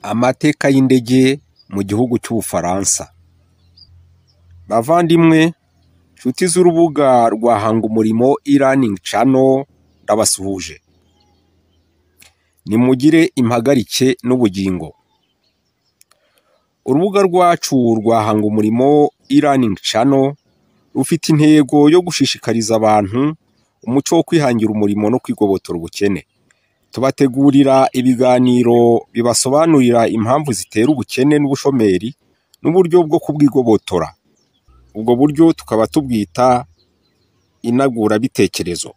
Amateka y'indege mu gihugu cy'Ubufaransa. Bavandimwe, nshuti z'urubuga rwa Hanga Umurimo e-learning channel, ndabasuhuje. Nimugire impagarike n'ubugingo. Urubuga rwacu rwa Hanga Umurimo e-learning channel rufite intego yo gushishikariza abantu umuco wo kwihangira umurimo no kwigobotora ubukene. Tubategurira ibiganiro bibasobanurira impamvu zitera ubukene n'ubushomeri n'uburyo bwo kubwigobotora. Ubwo buryo tukaba tubwita inagurabitekerezo.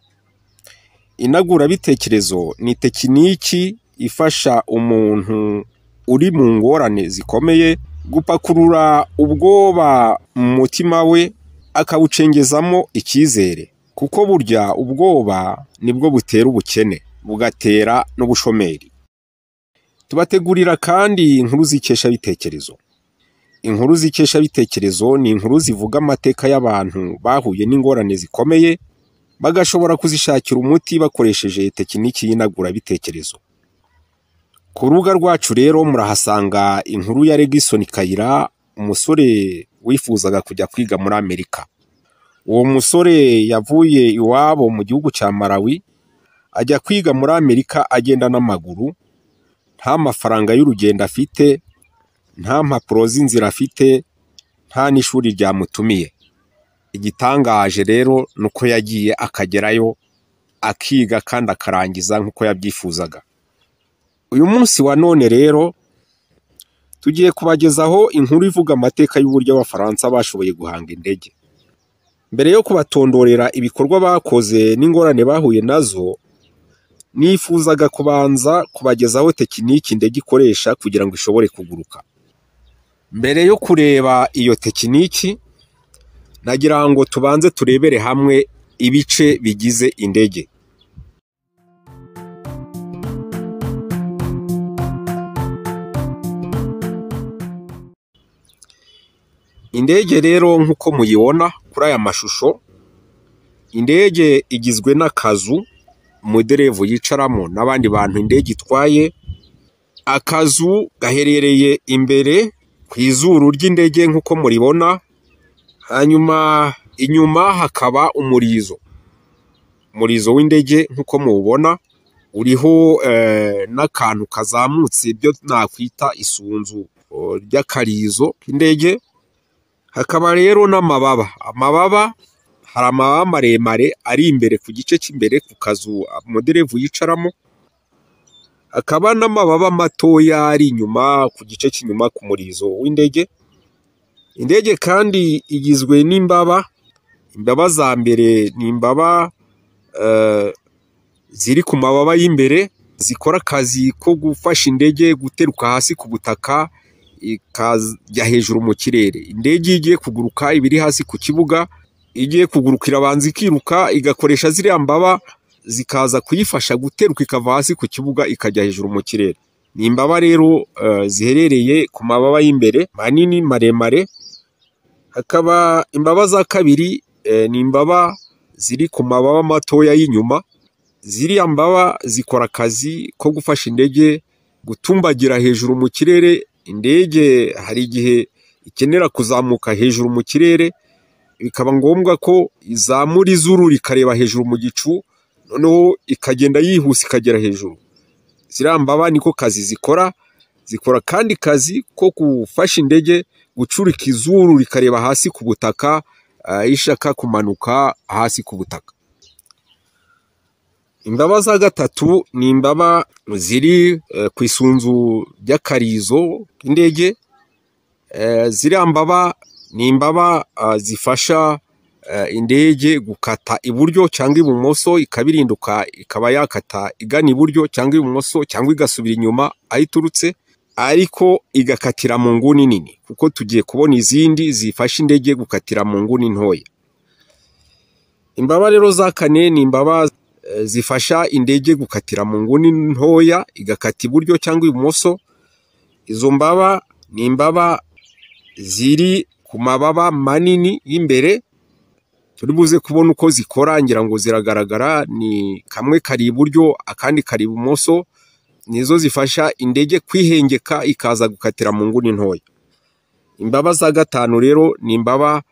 Inagurabitekerezo ni tekiniki ifasha umuntu uri mu ngorane zikomeye gupakurura ubwoba mu mutima we akawucengezamo icyizere, kuko burya ubwoba nibwo butera ubukene bugatera n'ubushomeri. Tubategurira kandi inkuru z'ikeshabitekerezo. Inkuru z'ikeshabitekerezo ni inkuru zivuga amateka y'abantu bahuye n'ingorane zikomeye bagashobora kuzishakira umuti bakoresheje tekiniki y'inagurabitekerezo. Ku rubuga rwacu rero murahasanga inkuru ya Regison Kayira, umusore wifuzaga kujya kwiga muri Amerika. Uwo musore yavuye iwabo mu gihugu cya Malawi ajya kwiga muri Amerika agenda n'amaguru, nta mafaranga y'urugendo afite, nta mpapuro z'inzira afite, nta n'ishuri ryamutumiye. Igitangaje rero ni uko yagiye akagerayo akiga kandi akarangiza nk'uko yabyifuzaga. Uyu munsi wa none rero tugiye kubagezaho inkuru ivuga amateka y'uburyo Abafaransa bashoboye guhanga indege. Mbere yo kubatondorera ibikorwa bakoze n'ingorane bahuye nazo, nifuzaga kubanza kubagezaho tekiniki indege ikoresha kugira ngo ishobore kuguruka. Mbere yo kureba iyo tekiniki, nagira ngo tubanze turebere hamwe ibice bigize indege. Indege rero nk'uko muyibona kuri aya mashusho, indege igizwe n'akazu umuderevu yicaramo n'abandi bantu indege itwaye. Akazu gaherereye imbere ku izuru ry'indege nk'uko muribona, hanyuma inyuma hakaba umurizo. Umurizo w'indege nk'uko muwubona uriho n'akantu kazamutse, ibyo nakwita isunzu ry'akarizo k'indege. Hakaba rero n'amababa. Amababa, hari amababa maremare ari imbere ku gice cy'imbere ku kazu umuderevu yicaramo, hakaba n'amababa matoya ari inyuma ku gice cy'inyuma ku murizo w'indege. Indege kandi igizwe n'imbaba. Imbaba za mbere ni imbaba ziri ku mababa y'imbere, zikora akazi ko gufasha indege guteruka hasi ku butaka ikajya hejuru mu kirere. Indege iyo igiye kuguruka iba iri hasi ku kibuga, igiye kuguruka irabanza ikiruka igakoresha ziriya mbaba zikaza kuyifasha guteruka ikava hasi ku kibuga ikajya hejuru mu kirere. Ni imbaba rero ziherereye ku mababa y'imbere manini maremare. Hakaba imbaba za kabiri, ni imbaba ziri ku mababa matoya y'inyuma. Ziriya mbaba zikora akazi ko gufasha indege gutumbagira hejuru mu kirere. Indege hari igihe ikenera kuzamuka hejuru mu kirere, bikaba ngombwa ko izamura izuru rikareba hejuru mu gicu, noneho ikagenda yihuse ikagera hejuru. Ziriya mbaba niko kazi zikora. Zikora kandi kazi ko gufasha indege gucurika izuru rikareba hasi ku butaka, ishaka kumanuka hasi ku butaka. Imbaba za gatatu ni imbaba ziri ku isunzu ry'akarizo k'indege. Ziriya mbaba ni imbaba zifasha indege gukata iburyo cyangwa ibumoso, ikabirinduka ikaba yakata igana iburyo cyangwa ibumoso cyangwa igasubira inyuma aho iturutse, ariko igakatira mu nguni nini, kuko tugiye kubona izindi zifasha indege gukatira mu nguni ntoya. Imbaba rero za kane ni imbaba zifasha indege gukatira mu nguni ntoya, igakata iburyo cyangwa ibumoso. Izo mbaba ni imbaba ziri ku mababa manini y'imbere, turi buze kubona uko zikora, ngira ngo ziragaragara. Ni kamwe kari iburyo akandi kari ibumoso. Nizo zifasha indege kwihengeka ikaza gukatira mu nguni ntoya. Imbaba za gatanu rero ni imbaba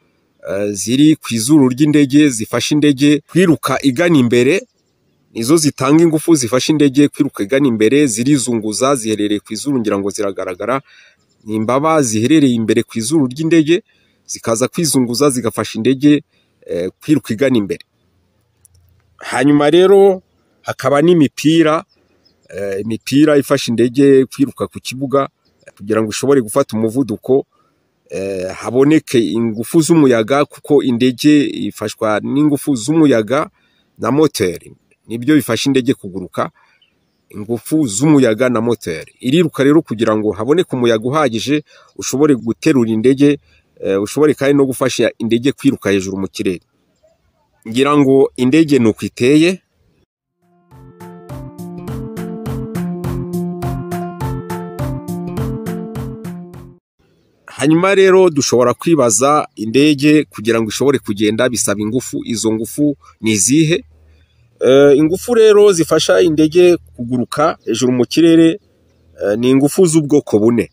ziri ku izuru ry'indege, zifasha indege kwiruka igana imbere. Nizo zitanga ingufu zifasha indege kwiruka igana imbere, zirizunguza, ziherereye ku izuru, ngira ngo ziragaragara. Ni imbaba ziherereye imbere ku izuru ry'indege, zikaza kwizunguza zigafasha indege kwiruka igana imbere. Hanyuma rero hakaba n'imipira, imipira ifasha indege kwiruka ku kibuga kugira ngo ishobore gufata umuvuduko, haboneke ingufu z'umuyaga, kuko indege ifashwa n'ingufu z'umuyaga na moteri. Nibyo bifasha indege kuguruka, ingufu z'umuyaga na moteri. Iriruka rero kugira ngo haboneke umuyaga uhagije ushobore guterura indege, ushobore kandi no gufasha indege kwiruka hejuru mu kirere. Ngira ngo indege ni uko iteye. Hanyuma rero dushobora kwibaza, indege kugira ngo ishobore kugenda bisaba ingufu. Izo ngufu ni izihe? Ingufu rero zifasha indege kuguruka hejuru mu kirere ni ingufu z'ubwoko bune.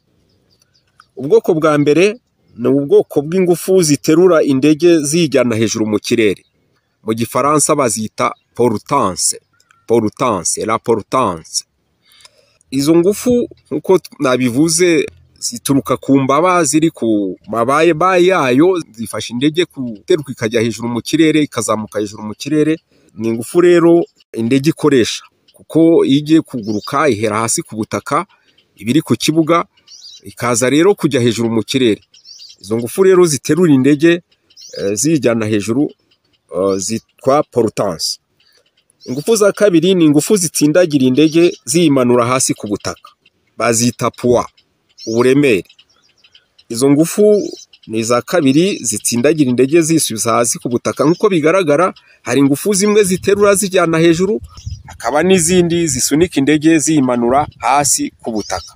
Ubwoko bwa mbere ni ubwoko bw'ingufu ziterura indege ziyijyana hejuru mu kirere. Mu gifaransa bazita portance, portance, la portance. Izo ngufu nk'uko nabivuze zituruka ku mbaba ziri ku mababa yayo, zifasha indege guteruka ikajya hejuru mu kirere, ikazamuka hejuru mu kirere. Ni ingufu rero indege ikoresha, kuko iyo igiye kuguruka ihera hasi ku butaka, iba iri ku kibuga, ikaza rero kujya hejuru mu kirere. Izo ngufu rero ziterura indege ziyijyana hejuru zitwa portance. Ingufu za kabiri ni ingufu zitsindagira indege ziyimanura hasi ku butaka, bazita poids, uburemere. Izo ngufu ni iza kabiri zitsindagira indege zisubiza hasi ku butaka. Nk'uko bigaragara hari ingufu zimwe ziterura zijyana hejuru, hakaba n'izindi zisunika indege ziyimanura hasi ku butaka.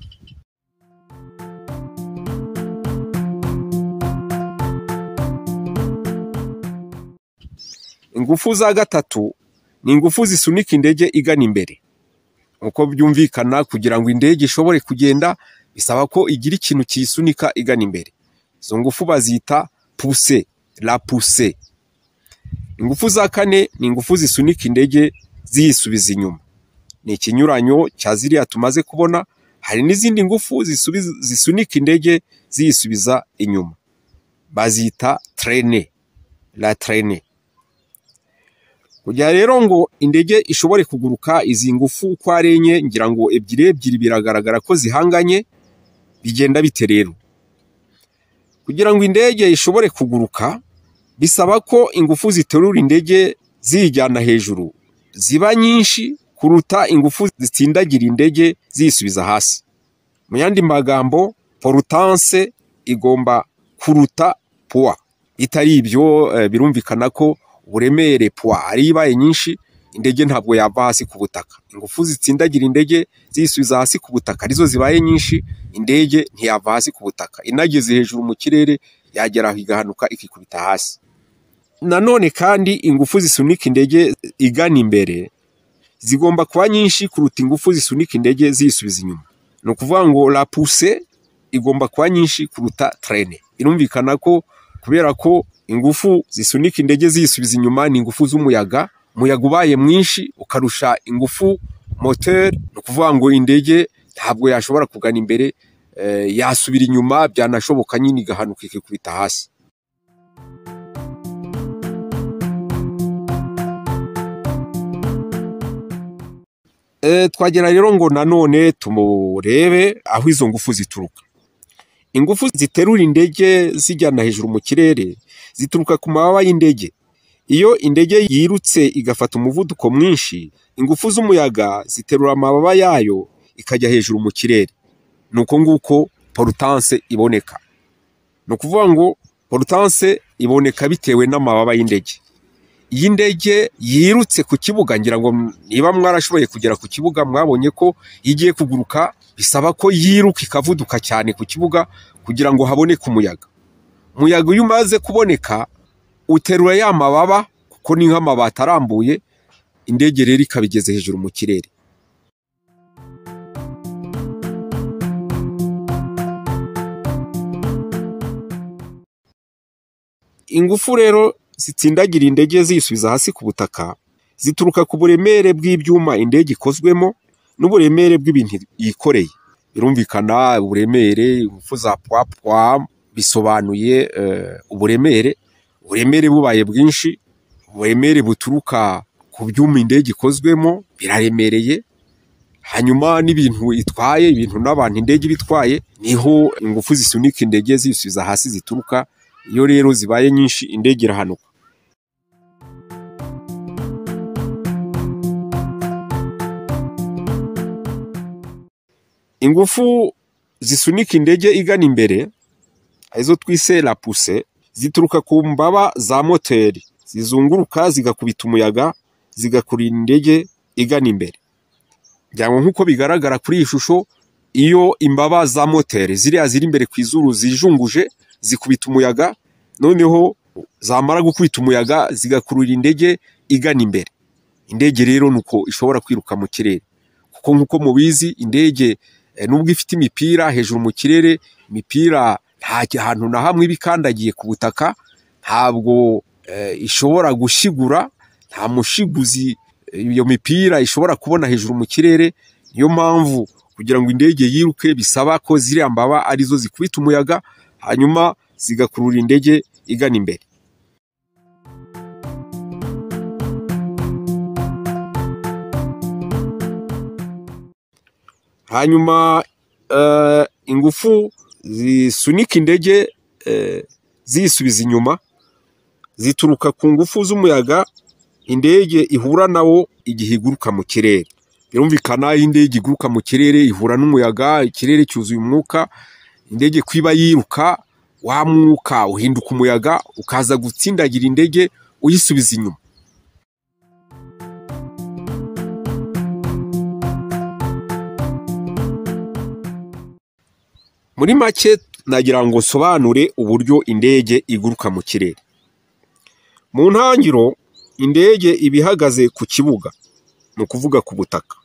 Ingufu za gatatu ni ingufu zisunika indege igana imbere. Nk'uko byumvikana, kugira ngo indege ishobore kugenda bisaba ko igira ikintu kiyisunika igana imbere. Izo ngufu bazita poussée, la poussée. Ingufu za kane ni ingufu zisunika indege ziyisubiza inyuma. Ni ikinyuranyo cya ziriya tumaze kubona. Hari n'izindi ngufu zisunika indege ziyisubiza inyuma, bazita traînée, la traînée. Kugira rero ngo indege ishobore kuguruka, izi ngufu uko ari enye, ngira ngo ebyiri ebyiri biragaragara ko zihanganye, bigenda bite rero? Kugira ngo indege ishobore kuguruka bisaba ko ingufu ziterura indege ziyijyana hejuru ziba nyinshi kuruta ingufu zitsindagira indege ziyisubiza hasi. Mu yandi magambo, portance igomba kuruta poids. Bitari ibyo birumvikana ko uburemere poids ari ibaye nyinshi, indege ntabwo yava hasi ku butaka. Ingufu zitsindagira indege ziyisubiza hasi ku butaka arizo zibaye nyinshi, indege ntiyava hasi ku butaka. Inageze hejuru mu kirere yagera igahanuka ikikubita hasi. Nanone kandi ingufu zisunika indege igana imbere zigomba kuba nyinshi kuruta ingufu zisunika indege ziyisubiza inyuma. Ni ukuvuga ngo la poussée igomba kuba nyinshi kuruta traînée. Birumvikana ko kubera ko ingufu zisunika indege ziyisubiza inyuma ni ingufu z'umuyaga, umuyaga ubaye mwinshi ukarusha ingufu moteur, ni ukuvuga ngo indege ntabwo yashobora kugana imbere, yasubira inyuma, byanashoboka nyine igahanuka ikikubita hasi. Twagera rero ngo nanone tumurebe aho izo ngufu zituruka. Ingufu ziterura indege zijyana hejuru mu kirere zituruka ku mababa y'indege. Iyo indege yirutse igafata umuvuduko mwinshi, ingufu z'umuyaga ziterura amababa yayo ikajya hejuru mu kirere. Nuko nguko portance iboneka. Ni ukuvuga ngo portance iboneka bitewe n'amababa y'indege. Iyi ndege yirutse ku kibuga, ngira ngo niba mwarashoboye kugera ku kibuga mwabonye ko igiye kuguruka bisaba ko yiruka ikavuduka cyane ku kibuga kugira ngo haboneke umuyaga. Umuyaga iyo umaze kuboneka uterura ya mababa, kuko ni nk'amabati arambuye, indege rero ikabigeze hejuru mu kirere. Ingufu rero zitsindagira indege ziyisubiza hasi ku butaka zituruka ku buremere bw'ibyuma indege ikozwemo n'uburemere bw'ibintu yikoreye. Birumvikana uburemere, ingufu za poids bisobanuye uburemere. Uburemere bubaye bwinshi, uburemere buturuka ku byuma indege ikozwemo biraremereye, hanyuma n'ibintu itwaye, ibintu n'abantu indege iba itwaye, niho ingufu zisunika indege ziyisubiza hasi zituruka. Iyo rero zibaye nyinshi indege irahanuka. Ingufu zisunika indege igana imbere, arizo twise la poussée, zituruka ku mbaba za moteri zizunguruka zigakubita umuyaga zigakurura indege igana imbere. Ngira ngo nk'uko bigaragara kuri iyi shusho, iyo imbaba za moteri ziriya ziri imbere ku izuru zijunguje zikubita umuyaga, noneho zamara gukubita umuyaga zigakurura indege igana imbere. Indege rero nuko ishobora kwiruka mu kirere, kuko nk'uko mubizi indege nubwo ifite imipira hejuru mu kirere, imipira nta hantu na hamwe iba ikandagiye ku butaka, ntabwo ishobora gushigura, nta mushiguzi iyo mipira ishobora kubona hejuru mu kirere. Niyo mpamvu kugira ngo indege yiruke bisaba ko ziriya mbaba arizo zikubita umuyaga, hanyuma zigakurura indege igana imbere. Hanyuma ingufu zisunika indege ziyisubiza inyuma zituruka ku ngufu z'umuyaga indege ihura nawo igihe iguruka mu kirere. Birumvikana iyo indege iguruka mu kirere ihura n'umuyaga, ikirere cyuzuye umwuka, indege kwiba yiruka wa mwuka uhinduka umuyaga ukaza gutsindagira indege uyisubiza inyuma. Muri make nagira ngo nsobanure uburyo indege iguruka mu kirere. Mu ntangiro indege iba ihagaze ku kibuga, ni ukuvuga ku butaka.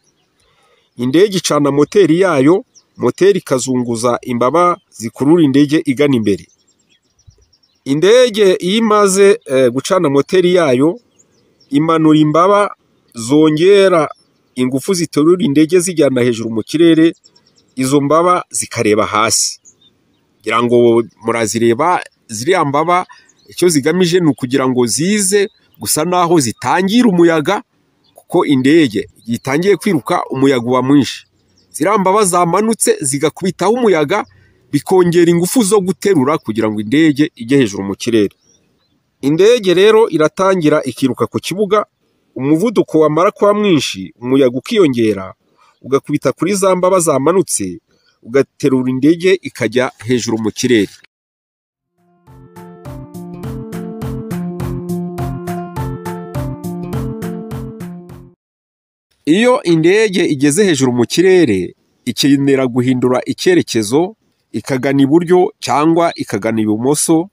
Indege icana moteri yayo, moteri ikazunguza imbaba zikurura indege igana imbere. Indege iyo imaze gucana moteri yayo, imanura imbaba zongera ingufu ziterura indege zijyana hejuru mu kirere, izo mbaba zikareba hasi. Ngira ngo murazireba ziriya mbaba, icyo zigamije ni ukugira ngo zize gusa naho zitangira umuyaga, kuko indege itangiye kwiruka umuyaga uba mwinshi. Ziriya mbaba zamanutse zigakubitaho umuyaga, bikongera ingufu zo guterura kugira ngo indege ijye hejuru mu kirere. Indege rero iratangira ikiruka ku kibuga, umuvuduko wamara kuba mwinshi umuyaga ukiyongera, ugakubita kuri za mbaba zamanutse, ugaterura indege ikajya hejuru mu kirere. Iyo indege igeze hejuru mu kirere, ikenera guhindura icyerekezo, ikagana iburyo cyangwa ikagana ibumoso.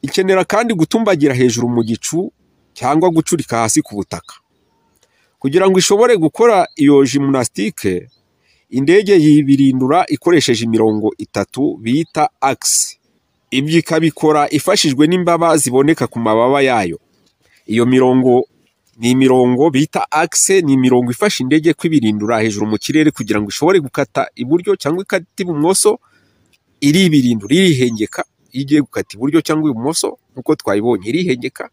Ikenera kandi gutumbagira hejuru mu gicu cyangwa gucurika hasi ku butaka. Kugira ngo ishobore gukora iyo gymnastique, indege yibirindura ikoresheje imirongo itatu bita axe. Ibyo ikabikora ifashijwe n'imbaba ziboneka ku mababa yayo. Iyo mirongo ni imirongo bita axe, ni imirongo ifasha indege kwibirindura hejuru mu kirere kugira ngo ishobore gukata iburyo cyangwa ikata ibumoso. Iribirindura, irihengeka. Iyo igiye gukata iburyo cyangwa ibumoso nk'uko twayibonye irihengeka,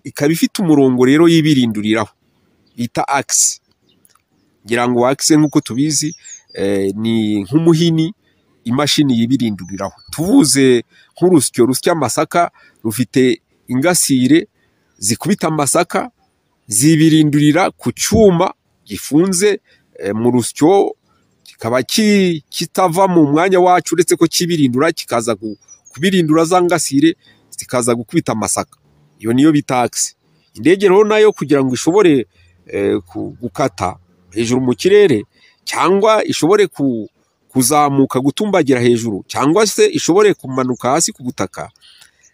ikaba ifite umurongo rero yibirinduriraho bita axe. Ngira ngo axe nk'uko tubizi ni nk'umuhini imashini yibirinduriraho. Tuvuze nk'urusyo rusya amasaka rufite ingasire zikubita amasaka, zibirindurira ku cyuma gifunze mu rusyo, kikaba kitava mu mwanya wacu, uretse ko kibirindura kikaza kubirindura za ngasire zikaza gukubita amasaka. Iyo niyo bita axe. Indege rero nayo kugira ngo ishobore gukata hejuru mu kirere, cyangwa ishobore kuzamuka gutumbagira hejuru, cyangwa se ishobore kumanuka hasi ku butaka,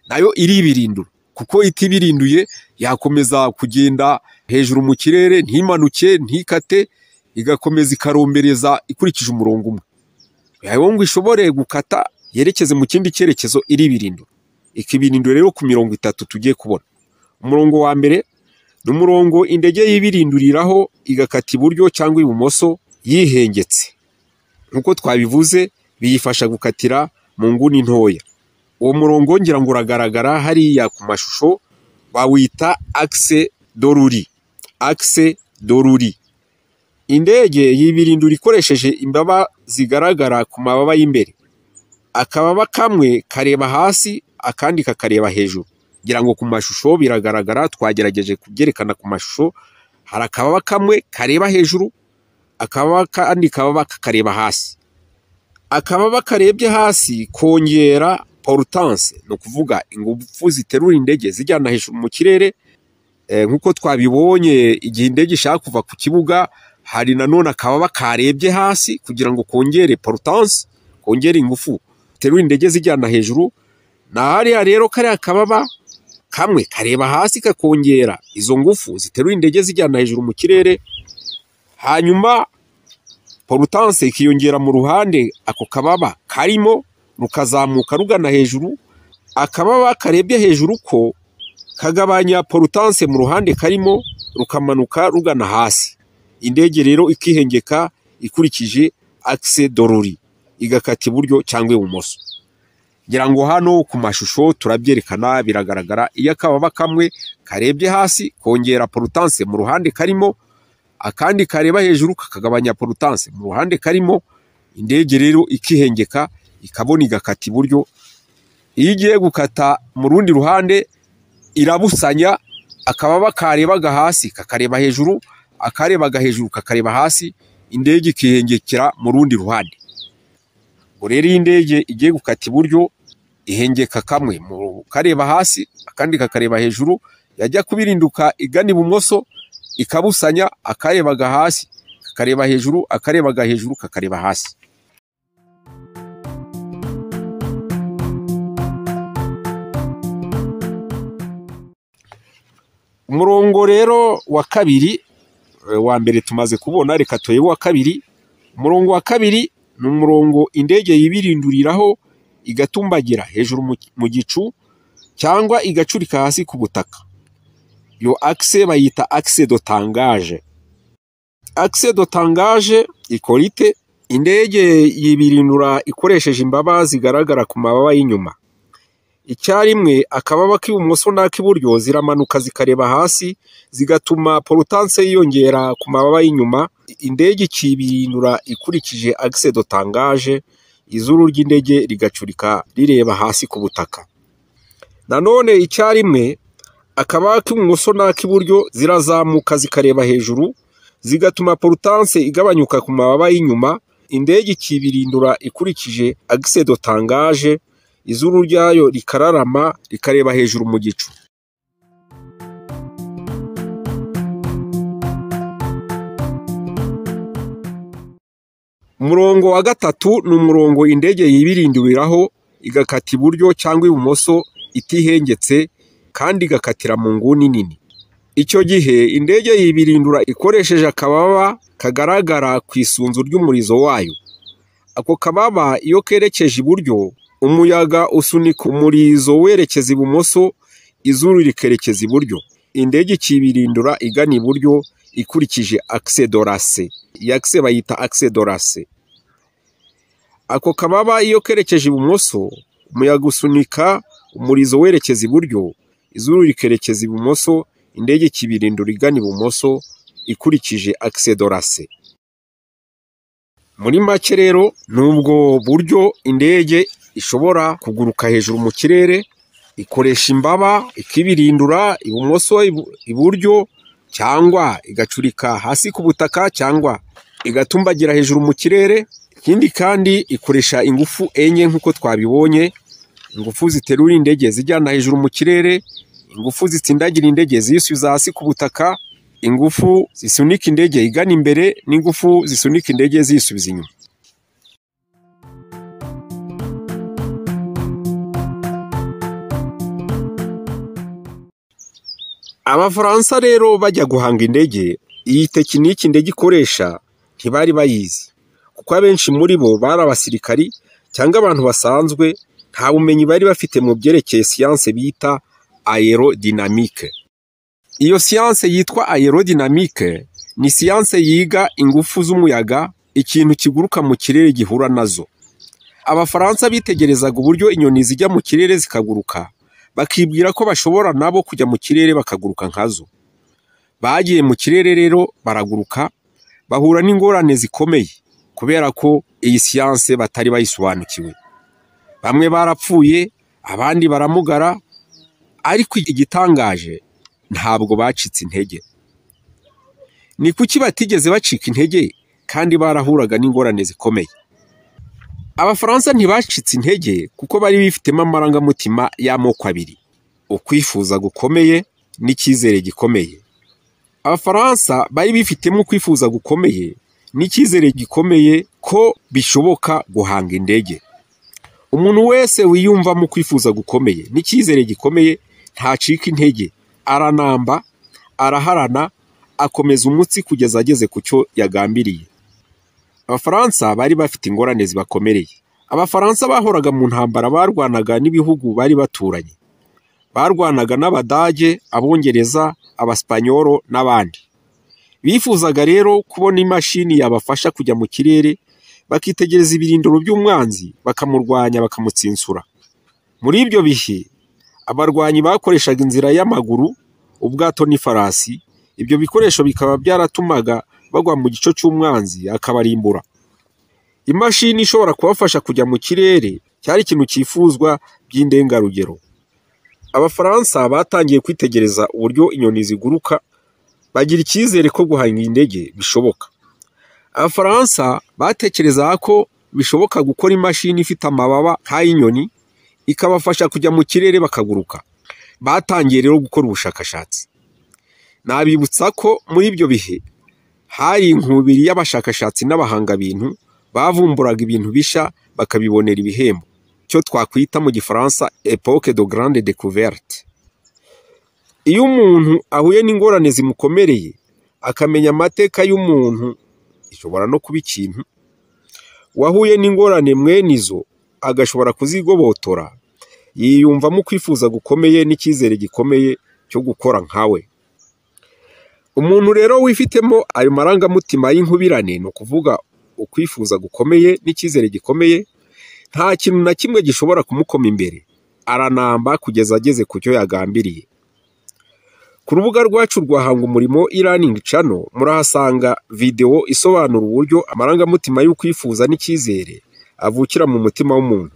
nayo iribirindura. Kuko itibirinduye yakomeza kugenda hejuru mu kirere ntimanuke ntikate, igakomeza ikarombereza ikurikije umurongo umwe. Yayo ngo ishobore gukata yerekeze mu kindi cyerekezo iribirindura. Ikibirindura rero ku mirongo itatu tugiye kubona. Umurongo wa mbere ni umurongo indege yibirinduriraho igakata iburyo cyangwa ibumoso yihengetse. Nk'uko twabivuze biyifasha gukatira mu nguni ntoya. Uwo murongo ngira ngo uragaragara hariya ku mashusho, bawita axe d'Oruri. Axe d'Oruri. Indege yibirindura ikoresheje imbaba zigaragara ku mababa y'imbere. Akababa kamwe kareba hasi akandi kakareba hejuru. Ngira ngo ku mashusho biragaragara, twagerageje kubyerekana ku mashusho. Hari akababa kamwe kareba hejuru, akababa kandi kababa kakareba hasi. Akababa karebye hasi kongera portance, ni ukuvuga ingufu ziterura indege zijyana hejuru mu kirere. Nk'uko twabibonye igihe indege ishaka kuva ku kibuga, hari nanone akababa karebye hasi kugira ngo kongere portance, kongere ingufu ziterura indege zijyana hejuru. Na hariya rero kariya kababa kamwe kareba hasi kakongera izo ngufu ziterura indege zijyana hejuru mu kirere, hanyuma portance ikiyongera mu ruhande ako kababa karimo, rukazamuka rugana hejuru. Akababa karebye hejuru ko kagabanya portance mu ruhande karimo, rukamanuka rugana hasi. Indege rero ikihengeka ikurikije axe d'Oruri, igakata iburyo cyangwa ibumoso. Ngira ngo hano ku mashusho turabyerekana biragaragara. Iyo akababa kamwe karebye hasi kongera portance mu ruhande karimo, akandi kareba hejuru kakagabanya portance mu ruhande karimo, indege rero ikihengeka ikabona igakata iburyo. Iyo igiye gukata mu rundi ruhande irabusanya, akababa karebaga hasi kakareba hejuru, akarebaga hejuru kakareba hasi, indege ikihengekera mu rundi ruhande. Ngo rero iyo indege igiye gukata iburyo ihengeka kamwe mu kareba hasi akandi kakareba hejuru, yajya kubirinduka igana ibumoso ikabusanya, akarebaga hasi kakareba hejuru, akarebaga hejuru kakareba hasi. Umurongo rero wa kabiri, wa mbere tumaze kubona, reka turebe uwa kabiri. Umurongo wa kabiri ni umurongo indege yibirinduriraho igatumbagira hejuru mu gicu cyangwa igacurika hasi ku butaka. Iyo axe bayita axe de tangage. Axe de tangage ikora ite? Indege yibirindura ikoresheje imbaba zigaragara ku mababa y'inyuma. Icyarimwe akababa k'ibumoso n'ak'iburyo ziramanuka zikareba hasi, zigatuma portance yiyongera ku mababa y'inyuma. Indege ikibirindura ikurikije axe de tangage, izuru ry'indege rigacurika rireba hasi ku butaka. Nanone icyarimwe akababa k'ibumoso n'ak'iburyo zirazamuka zikareba hejuru, zigatuma portance igabanyuka ku mababa y'inyuma. Indege ikibirindura ikurikije axe de tangage, izuru ryayo rikararama rikareba hejuru mu gicu. Umurongo wa gatatu ni umurongo indege yibirinduriraho igakata iburyo cyangwa ibumoso itihengetse kandi igakatira mu nguni nini. Icyo gihe indege yibirindura ikoresheje akababa kagaragara ku isunzu ry'umurizo wayo. Ako kababa iyo kerekeje iburyo, umuyaga usunika umurizo werekeza ibumoso, izuru rikerekeza iburyo. Indege ikibirindura igana iburyo ikurikije axe d'Orase. Iyi axe bayita axe d'Orase. Ako kababa iyo kerekeje ibumoso, umuyaga usunika umurizo werekeza iburyo, izuru rikerekeza ibumoso, indege ikibirindura igana ibumoso ikurikije axe d'Orase. Muri make rero nubwo buryo indege ishobora kuguruka hejuru mu kirere, ikoresha imbaba ikibirindura ibumoso iburyo, cyangwa igacurika hasi ku butaka, cyangwa igatumbagira hejuru mu kirere. Ikindi kandi ikoresha ingufu enye nk'uko twabibonye: ingufu ziterura indege zijyana hejuru mu kirere, ingufu zitsindagira indege ziyisubiza hasi ku butaka, ingufu zisunika indege igana imbere, n'ingufu zisunika indege ziyisubiza inyuma. Abafaransa rero bajya guhanga indege, iyi tekiniki indege ikoresha ntibari bayizi, kuko abenshi muri bo bari abasirikari cyangwa abantu basanzwe Nta bumenyi bari bafite mu byerekeye siyanse bita aerodynamique. Iyo siyanse yitwa aerodynamique ni siyanse yiga ingufu z'umuyaga, ikintu kiguruka mu kirere gihura nazo. Abafaransa bitegerezaga uburyo inyoni zijya mu kirere zikaguruka, bakibwira ko bashobora nabo kujya mu kirere bakaguruka nkazo. Bagiye mu kirere rero baraguruka, bahura n'ingorane zikomeye kubera ko iyi siyanse batari bayisobanukiwe. Bamwe barapfuye, abandi baramugara, ariko igitangaje ntabwo bacitse intege. Ni kuki batigeze bacika intege kandi barahuraga n'ingorane zikomeye? Abafaransa ntibacitse intege kuko bari bifitemo amarangamutima y'amoko abiri: ukwifuza gukomeye n'icyizere gikomeye. Abafaransa bari bifitemo ukwifuza gukomeye n'icyizere gikomeye ko bishoboka guhanga indege. Umuntu wese wiyumvamo kwifuza gukomeye n'icyizere gikomeye ntacika intege, aranamba, araharana, akomeza umutsi kugeza ageze ku cyo yagambiriye. Abafaransa bari bafite ingorane zibakomereye. Abafaransa bahoraga mu ntambara, barwanaga n'ibihugu bari baturanye. Barwanaga n'Abadage, Abongereza, Abasipanyolo n'abandi. Bifuzaga rero kubona imashini yabafasha kujya mu kirere, bakitegereza ibirindiro by'umwanzi, bakamurwanya, bakamutsinsura. Muri ibyo bihe abarwanyi bakoreshaga inzira y'amaguru, ubwato n'ifarasi. Ibyo bikoresho bikaba byaratumaga bagwa mu gico cy'umwanzi akabarimbura. Imashini ishobora kubafasha kujya mu kirere cyari ikintu cyifuzwa by'indengarugero. Abafaransa batangiye kwitegereza uburyo inyoni ziguruka, bagira icyizere ko guhanga indege bishoboka. Abafaransa batekerezaga ko bishoboka gukora imashini ifite amababa nk'ay'inyoni, ikabafasha kujya mu kirere bakaguruka. Batangiye rero gukora ubushakashatsi. Nabibutsa ko muri ibyo bihe hari inkubiri y'abashakashatsi n'abahangabintu bavumburaga ibintu bishya bakabibonera ibihembo, cyo twakwita mu gifaransa époque de grande découverte. Iyo umuntu ahuye n'ingorane zimukomereye, akamenya amateka y'umuntu, ishobora no kuba ikintu, wahuye n'ingorane mwene izo agashobora kuzigobotora, yiyumvamo kwifuza gukomeye n'icyizere gikomeye cyo gukora nkawe. Umuntu rero wifitemo ayo marangamutima y'inkubirane, ni ukuvuga ukwifuza gukomeye n'icyizere gikomeye, nta kintu na kimwe gishobora kumukoma imbere, aranamba kugeza ageze ku cyo yagambiriye. Ku rubuga rwacu rwa Hanga Umurimo e-learning channel murahasanga videwo isobanura uburyo amarangamutima y'ukwifuza n'icyizere avukira mu mutima w'umuntu.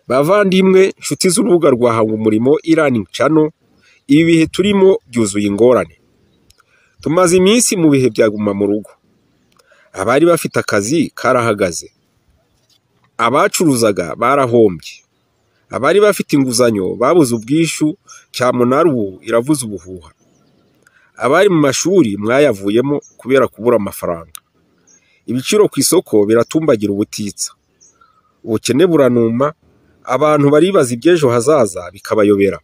Bavandimwe, nshuti z'urubuga rwa Hanga Umurimo e-learning channel, ibi bihe turimo byuzuye ingorane. Tumaze iminsi mu bihe bya guma mu rugo. Abari bafite akazi karahagaze, abacuruzaga barahombye, abari bafite inguzanyo babuze ubwishyu, cyamunara ubu iravuza ubuhuha. Abari mu mashuri mwayavuyemo kubera kubura amafaranga. Ibiciro ku isoko biratumbagira ubutitsa. Ubukene buranuma, abantu baribaza iby'ejo hazaza bikabayobera.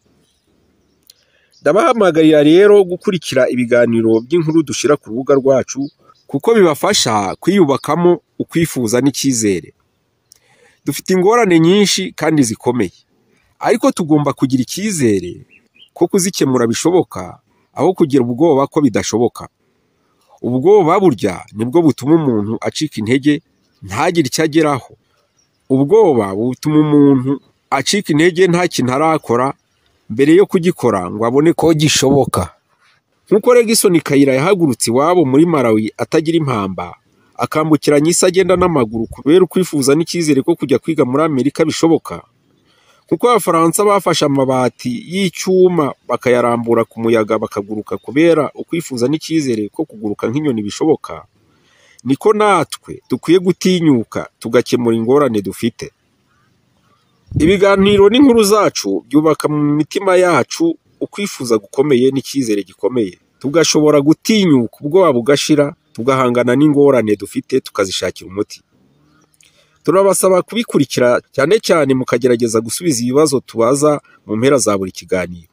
Ndabahamagarira rero gukurikira ibiganiro by'inkuru dushyira ku rubuga rwacu, kuko bibafasha kwiyubakamo ukwifuza n'icyizere. Dufite ingorane nyinshi kandi zikomeye, ariko tugomba kugira icyizere ko kuzikemura bishoboka, aho kugira ubwoba ko bidashoboka. Ubwoba burya nibwo butuma umuntu acika intege ntagire icyo ageraho. Ubwoba butuma umuntu acika intege nta kintu arakora mbere yo kugikora ngo abone ko gishoboka. Nk'uko Legison Kayira yahagurutse iwabo muri Malawi atagira impamba, akambukiranya isi agenda n'amaguru kubera ukwifuza n'icyizere ko kujya kwiga muri Amerika bishoboka. Kuko Abafaransa bafashe amabati y'icyuma bakayarambura ku muyaga bakaguruka kubera ukwifuza n'icyizere ko kuguruka nk'inyoni bishoboka, niko natwe dukwiye gutinyuka tugakemura ingorane dufite. Ibiganiro n'inkuru zacu byubaka mu mitima yacu ukwifuza gukomeye n'icyizere gikomeye, tugashobora gutinyuka ubwoba bugashira, tugahangana n'ingorane dufite tukazishakira umuti. Turabasaba kubikurikira cyane cyane mukagerageza gusubiza ibibazo tubaza mu mpera za buri kiganiro.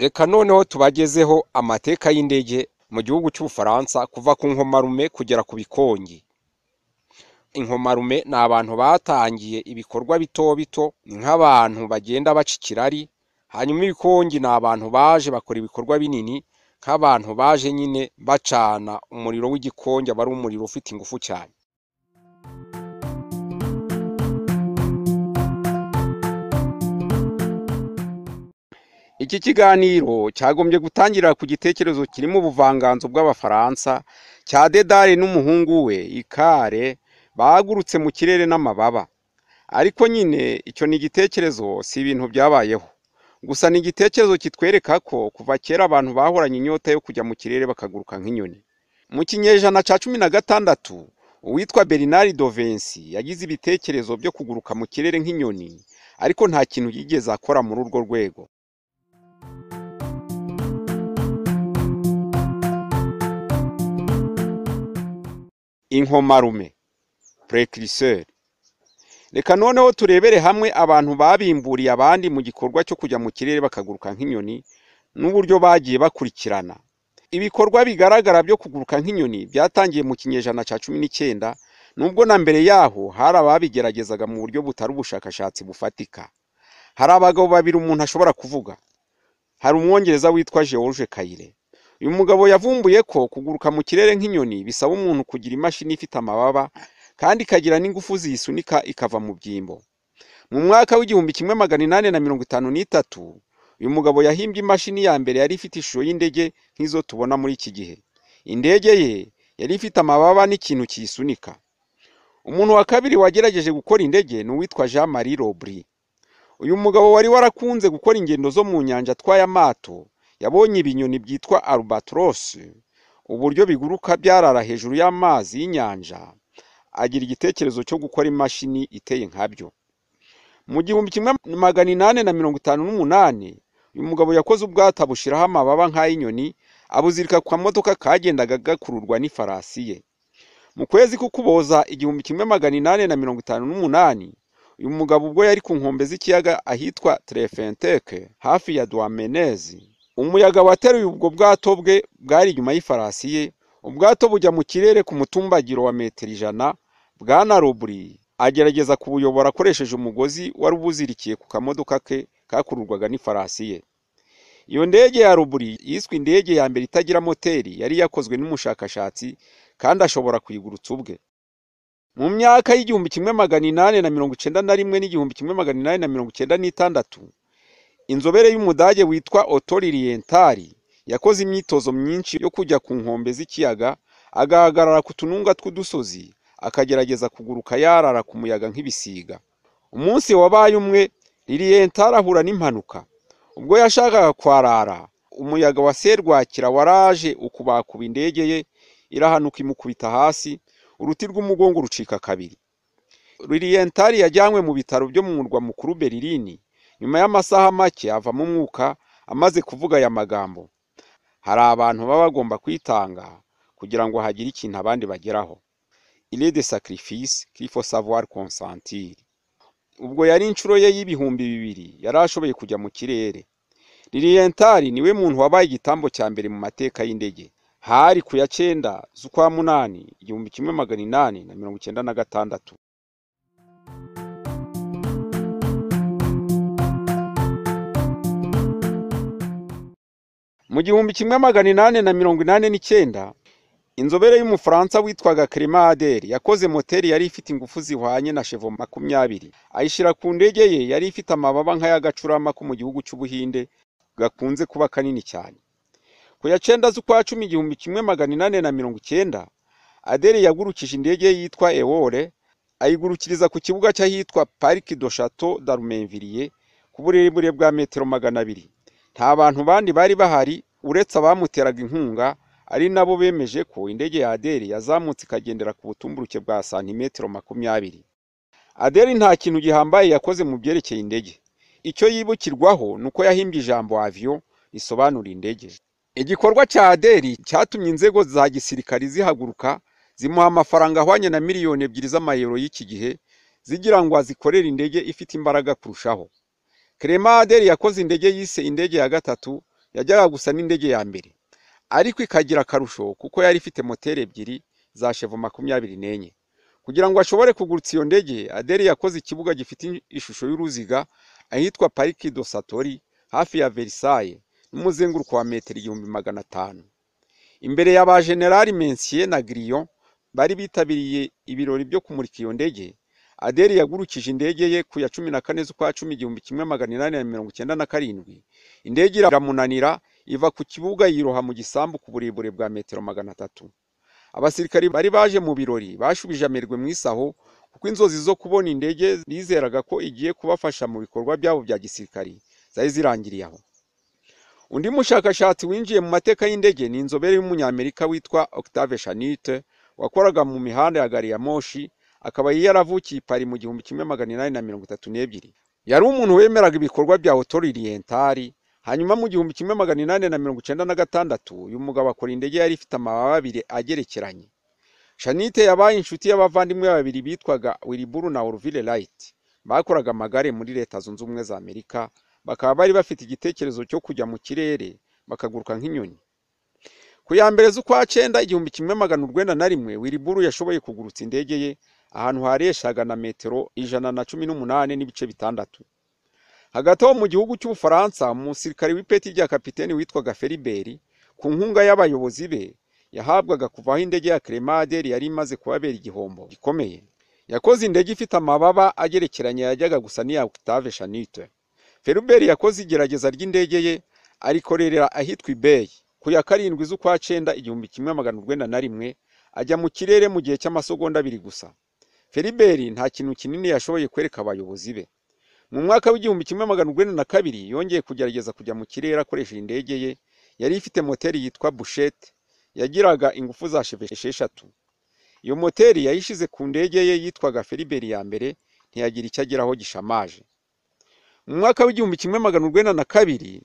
Reka noneho tubagezeho amateka y'indege mu gihugu cy'Ubufaransa kuva ku nkomarume kugera ku bikongi. Inkomarume ni abantu batangiye ibikorwa bito bito, ni nk'abantu bagenda baca ikirari, hanyuma ibikongi ni abantu baje bakora ibikorwa binini, nk'abantu baje nyine bacana umuriro w'igikongi, aba ari umuriro ufite ingufu cyane. Iki kiganiro cyagombye gutangirira ku gitekerezo kirimo ubuvanganzo bw'Abafaransa cya Dedale n'umuhungu we Ikare bagurutse mu kirere n'amababa. Ariko nyine icyo ni igitekerezo, si ibintu byabayeho. Gusa ni igitekerezo kitwereka ko kuva kera abantu bahoranye inyota yo kujya mu kirere bakaguruka nk'inyoni. Mu kinyejana cya 16, uwitwa Bernard de Vinci yagize ibitekerezo byo kuguruka mu kirere nk'inyoni, ariko nta kintu yigeze akora muri urwo rwego. Inkomarume precurseur. Reka noneho turebere hamwe abantu babimburiye abandi mu gikorwa cyo kujya mu kirere bakaguruka nk'inyoni n'uburyo bagiye bakurikirana. Ibikorwa bigaragara byo kuguruka nk'inyoni byatangiye mu kinyejana cya 19, nubwo na mbere yaho hari ababigeragezaga mu buryo butari ubushakashatsi bufatika. Hari abagabo babiri umuntu ashobora kuvuga. Hari umwongereza witwa George Kayire. Uyu mugabo yavumbuye ko kuguruka mu kirere nk'inyoni bisaba umuntu kugira imashini ifite amababa kandi ikagira n'ingufu ziyisunika ikava mu byimbo. Mu mwaka w'1853, uyu mugabo yahimbye imashini ya mbere yari ifite ishusho y'indege nk'izo tubona muri iki gihe. Indege ye yari ifite amababa n'ikintu kiyisunika. Umuntu wa kabiri wagerageje gukora indege ni uwitwa Jean Marie Lobry. Uyu mugabo wari warakunze gukora ingendo zo mu nyanja atwaye amato, yabonye ibinyoni byitwa albatross, uburyo biguruka byarara hejuru y'amazi y'inyanja, agira igitekerezo cyo gukora imashini iteye nkabyo. Mu 1858, uyu mugabo yakoze ubwato abushiraho amababa nk'ay'inyoni, abuzirika ku kamodoka kagendaga gakururwa n'ifarasi ye. Mu kwezi k'Ukuboza 1858, uyu mugabo ubwo yari ku nkombe z'ikiyaga ahitwa Trefenteke hafi ya Douarnenez, umuyaga wateruye ubwo bwato bwe bwari inyuma y'ifarasi ye, ubwato bujya mu kirere ku mutumbagiro wa metero 100. Bwana Lobry agerageza kubuyobora akoresheje umugozi wari ubuzirikiye ku kamodoka ke kakururwaga n'ifarasi ye. Iyo ndege ya Lobry yiswe indege ya mbere itagira moteri yari yakozwe n'umushakashatsi kandi ashobora kuyigurutsa ubwe. Mu myaka y'1891 n'1896, inzobere y'Umudage witwa Otto Lilienthal yakoze imyitozo myinshi yo kujya ku nkombe z'ikiyaga, agahagarara ku tununga tw'udusozi, akagerageza kuguruka yarara ku muyaga nk'ibisiga. Umunsi wabaye umwe, Lilienthal ahura n'impanuka. Ubwo yashakaga kwarara, umuyaga wa serwakira waraje ukubakuba indege ye, irahanuka imukubita hasi, uruti rw'umugongo rucika kabiri. Lilienthal yajyanywe mu bitaro byo mu murwa mukuru Berlin. Nyuma y'amasaha make avamo umwuka amaze kuvuga aya magambo: hari abantu baba bagomba kwitanga kugira ngo hagire ikintu abandi bageraho. Il est des sacrifices qu'il faut savoir consentir. Ubwo yari inshuro ye y'2000 yari ashoboye kujya mu kirere. Lilienthal niwe muntu wabaye igitambo cya mbere mu mateka y'indege. Hari ku ya 9 z'ukwa 8 1896. Mu 1889, inzobere y'Umufaransa witwaga Clément Ader yakoze moteri yari ifite ingufu zihwanye na chevo 20, ayishyira ku ndege ye yari ifite amababa nk'ay'agacurama ko mu gihugu cy'Ubuhinde gakunze kuba kanini cyane. Ku ya 9 z'ukwa 10 1890, Ader yagurukije indege yitwa Eole, ayigurukiriza ku kibuga cy'ahitwa Parc du Château d'Armenonville ku burebure bwa metero 200. Nta bantu bandi bari bahari uretse abamuteraga inkunga, ari nabo bemeje ko indege ya Ader yazamutse ikagendera ku butumburuke bwa santimetero 20. Ader nta kintu gihambaye yakoze mu byerekeye indege. Icyo yibukirwaho nuko yahimbye ijambo avion risobanura indege. Igikorwa cya Ader cyatumye inzego za gisirikari zihaguruka zimuha amafaranga ahwanye na miliyoni 2 z'amayero y'iki gihe, zigira ngo azikorere indege ifite imbaraga kurushaho. Clément Ader yakoze indege yise indege ya gatatu Yajyaga gusa n'indege ya mbere, ariko ikagira akarusho kuko yari ifite moteri ebyiri za chevaux 24. Kugira ngo ashobore kugurutsa iyo ndege, Adele yakoze ikibuga gifite ishusho y'uruziga ahitwa Parc de Satory hafi ya Versailles, n'umuzenguruko wa metero 1500. Imbere ya ba General Mercier na Guillon bari bitabiriye ibirori byo kumurika iyo ndege, Adele yagurukije indege ye ku ya 14 z'ukwa 10 1897. Indege iramunanira iva ku kibuga yiroha mu gisambu ku burebure bwa metero 300. Abasirikari bari baje mu birori bashubije amerwe mu isaho, kuko inzozi zo kubona indege bizeraga ko igiye kubafasha mu bikorwa byabo bya gisirikari zari zirangiriye aho. Undi mushakashatsi winjiye mu mateka y'indege ni inzobere y'umunyamerika witwa Octave Chanute, wakoraga mu mihanda ya gari ya moshi, akaba yaravukiye i Paris mu 1832. Yari umuntu wemeraga ibikorwa bya Auto-Oriental. Hanyuma mu 1896 uyu mugabo akora indege yari ifite amababa abiri agerekeranye. Chanute yabaye inshuti y'abavandimwe babiri bitwaga Wilbur na Orville Wright, bakoraga amagare muri Leta Zunze Ubumwe za Amerika, bakaba bari bafite igitekerezo cyo kujya mu kirere bakaguruka nk'inyoni. Ku ya mbere z'ukwa cyenda 1901, Wilbur yashoboye kugurutsa indege ye ahantu hareshaga na metero 118.6. Hagati aho mu gihugu cy'Ubufaransa, umusirikari w'ipeti rya kapiteni witwaga Feribert, ku nkunga y'abayobozi be yahabwaga kuva aho indege ya Clement Adele yari imaze kubabera igihombo gikomeye, yakoze indege ifite amababa agerekeranye yajyaga gusa n'iya Octave Chanute. Feribert yakoze igerageza ry'indege ye arikorera ahitwa Ibey ku ya 7 z'ukwa cyenda 1901, ajya mu kirere mu gihe cy'amasegonda abiri gusa. Feribert nta kintu kinini yashoboye kwereka abayobozi be. Mu mwaka w'1902 yongeye kugerageza kujya mu kirere akoresheje indege ye yari ifite moteri yitwa Bouchette, yagiraga ingufu za chevaux 6. Iyo moteri yayishize ku ndege ye yitwaga Feribert ya mbere, ntiyagira icyo ageraho gishamaje. Mu mwaka w'1902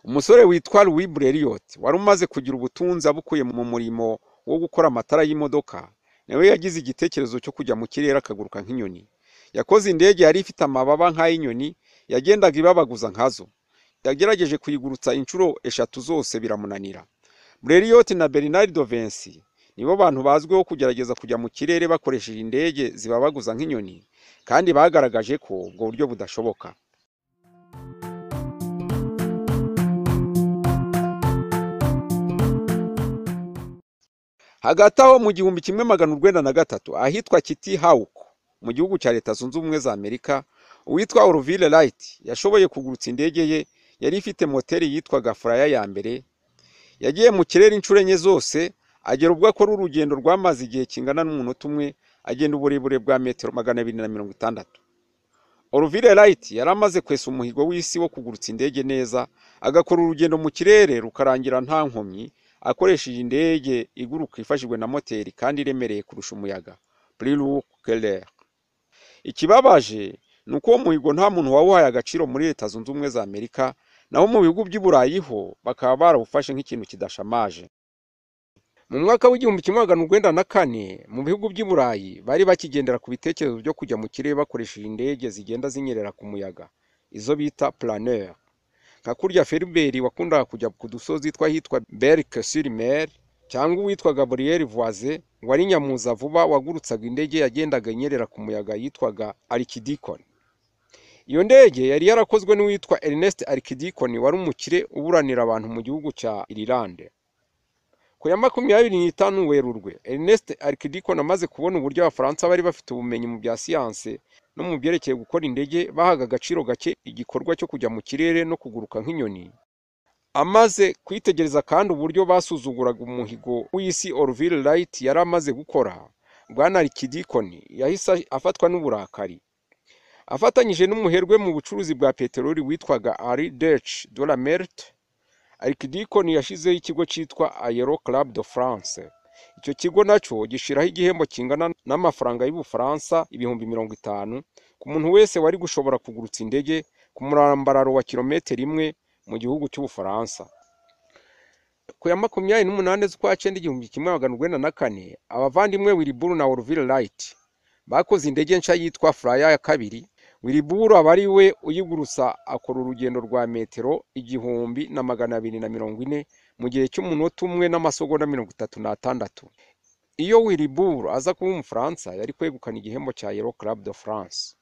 umusore witwa Louis Blériot wari umaze kugira ubutunzi abukuye mu murimo wo gukora amatara y'imodoka, nawe yagize igitekerezo cyo kujya mu kirere akaguruka nk'inyoni. Yakoze indege yari ifite amababa nk'ay'inyoni, yagendaga ibabaguza nkazo. Yagerageje kuyigurutsa inshuro 3 zose biramunanira. Blériot na Bernard de Vinci nibo bantu bazwiho kugerageza kujya mu kirere bakoresheje indege zibabaguza nk'inyoni, kandi bagaragaje ko ubwo buryo budashoboka. Hagati aho mu 1903 ahitwa Kitty Hawk mu gihugu cya Leta Zunze Ubumwe za Amerika, uwitwa Orville Wright yashoboye kugurutsa indege ye yari ifite moteri yitwaga Flyer ya mbere. Yagiye mu kirere inshuro 4 zose, agera ubwo akora urugendo rwamaze igihe kingana n'umunota umwe, agenda uburebure bwa metero 260. Orville Wright yari amaze kwesa umuhigo w'isi wo kugurutsa indege neza, agakora urugendo mu kirere rukarangira nta nkomyi, akoresheje indege iguruka ifashijwe na moteri kandi iremereye kurusha umuyaga, plus lourd que l'air. Ikibabaje ni uko uwo muhigo nta muntu wawuhaye agaciro muri Leta Zunze Ubumwe za Amerika, naho mu bihugu by'i Burayi ho bakaba barawufashe nk'ikintu kidashamaje. Mu mwaka w'1904 mu bihugu by'i Burayi bari bakigendera ku bitekerezo byo kujya mu kirere bakoresheje indege zigenda zinyerera ku muyaga, izo bita planeur. Nka kurya Feribert wakundaga kujya ku dusozi tw'ahitwa Berck-sur-Mer, cyangwa uwitwa Gabriel Voisin wari nyamuza vuba wagurutsaga indege yagendaga inyerera ku muyaga yitwaga Archdeacon. Iyo ndege yari yarakozwe n'uwitwa Ernest Archdeacon wari umukire uburanira abantu mu gihugu cya Irilande. Ku ya 25 Werurwe, Ernest Archdeacon amaze kubona uburyo Abafaransa bari bafite ubumenyi mu bya siyanse no mu byerekeye gukora indege, bahaga agaciro gake igikorwa cyo kujya mu kirere no kuguruka nk'inyoni. Amaze kwitegereza kandi uburyo basuzuguraga umuhigo w'isi Orville Wright yari amaze gukora, Bwana Archdeacon yahise afatwa n'uburakari. Afatanyije n'umuherwe mu bucuruzi bwa peteroli witwaga Henri Deutsch de la Meurthe, Archdeacon yashyizeho ikigo cyitwa Aero Club de France. Icyo kigo nacyo gishiraho igihembo kingana n'amafaranga y'Ubufaransa 50,000 ku muntu wese wari gushobora kugurutsa indege ku murambararo wa kilometero 1 mu gihugu cy'Ubufaransa. Ku ya 28 z'ukwa cyenda 1904, abavandimwe Wilbur na Orville Wright bakoze indege nshya yitwa Flyer ya kabiri. Wilbur aba ari we uyigurutsa, akora urugendo rwa metero 1240 mu gihe cy'umunota umwe n'amasegonda 36. Iyo Wilbur aza kuba Umufaransa yari kwegukana igihembo cya Aero Club de France.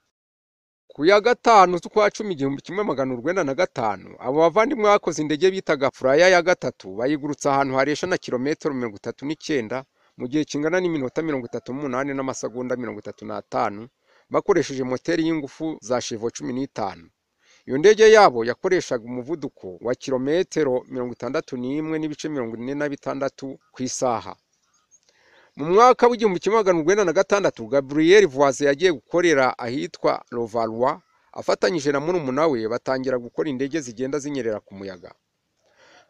Ku ya 5 z'ukwa 10 1905, abo bavandimwe bakoze indege bitaga Flyer ya 3 bayigurutsa ahantu haresha na kilometero 39 mu gihe kingana n'iminota 38 n'amasegonda 35 bakoresheje moteri y'ingufu za chevo 15. Iyo ndege yabo yakoreshaga umuvuduko wa kilometero 61.46 ku isaha. Mu mwaka w'1906 Gabriel Voisin yagiye gukorera ahitwa Levallois afatanyije na murumuna we, batangira gukora indege zigenda zinyerera ku muyaga.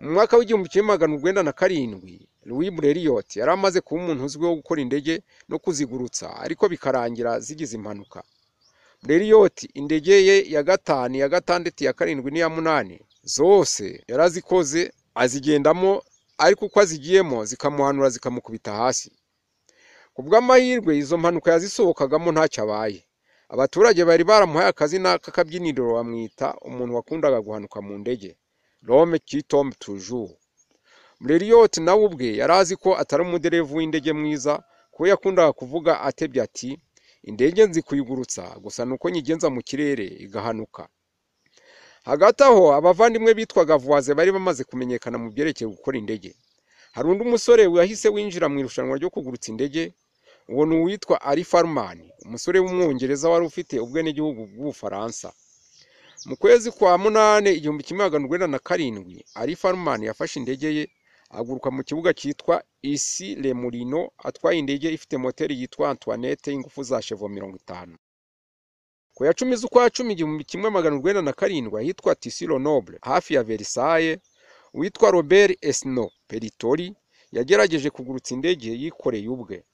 Mu mwaka w'1907 Louis Blériot yari amaze kuba umuntu uzwiho gukora indege no kuzigurutsa, ariko bikarangira zigize impanuka. Blériot indege ye ya 5, ya 6, ya 7 n'iya 8 zose yarazikoze azigendamo, ariko uko azigiyemo zikamuhanura zikamukubita hasi. Ku bw'amahirwe izo mpanuka yazisohokagamo ntacyo abaye. Abaturage bari baramuhaye akazina k'akabyiniriro bamwita umuntu wakundaga guhanuka mu ndege, l'homme qui tombe toujours. Blériot nawe ubwe yari azi ko atari umuderevu w'indege mwiza, kuko yakundaga kuvuga atebye ati indege nzi kuyigurutsa gusa nuko nyigenza mu kirere igahanuka. Hagati aho abavandimwe bitwaga Voisin bari bamaze kumenyekana mu byerekeye gukora indege. Hari undi musore wahise winjira mu irushanwa ryo kugurutsa indege, uwo ni uwitwa Ari Farman, umusore w'umwongereza wari ufite ubwenegihugu bw'Ubufaransa. Mu kwezi kwa 8 1907 Ari Farman yafashe indege ye aguruka mu kibuga cyitwa Issy les Moulineaux atwaye indege ifite moteri yitwa Antoinette y'ingufu za chevo 50. Ku ya 10 z'ukwa 10 1907 ahitwa Tissy-le-Noble hafi ya Versailles, uwitwa Robert Esnault Pellitori yagerageje kugurutsa indege yikoreye ubwe.